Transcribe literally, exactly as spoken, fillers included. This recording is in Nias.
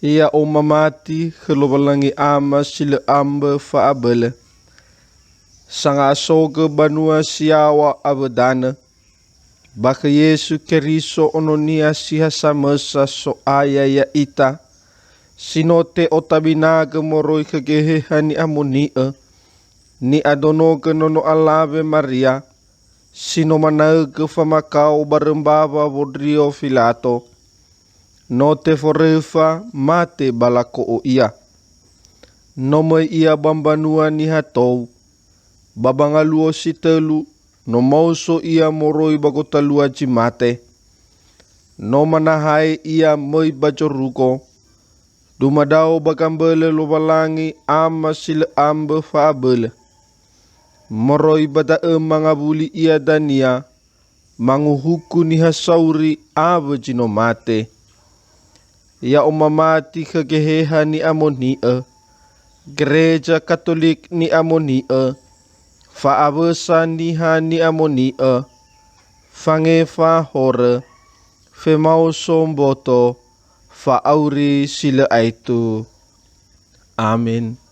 Ya'omamati khö Lowalangi Ama si lö ambö fa'abölö, sanga'asogö banua si yaŵa awö danö, ba khö Yesu Keriso Ono-Nia si ha samösa So'aya ya'ita, si no te'otabinagö moroi khö Geheha Ni'amoni'ö, ni'adonogö nono alawe Maria, si no manaögö famakao barö mbawa wondrio Filato. No teforöfa, mate ba lako'o Ia. No möi Ia ba mbanua niha tou, ba ba ngaluo si tölu no maoso Ia moroi ba gotalua zi mate. No manahae Ia möi ba zorugo, dumadao ba gambölö Lowalangi Ama si lö ambö fa'abölö. Moroi ba da'ö mangawuli Ia dania, manguhuku niha sauri awö zi no mate. Ya'omamati khö Geheha Ni'amoni'ö, Gereja Katolik Ni'amoni'ö, fa'awösa niha ni'amoni'ö, fangefa horö, femaoso mboto, fa'auri si lö aetu. Amen.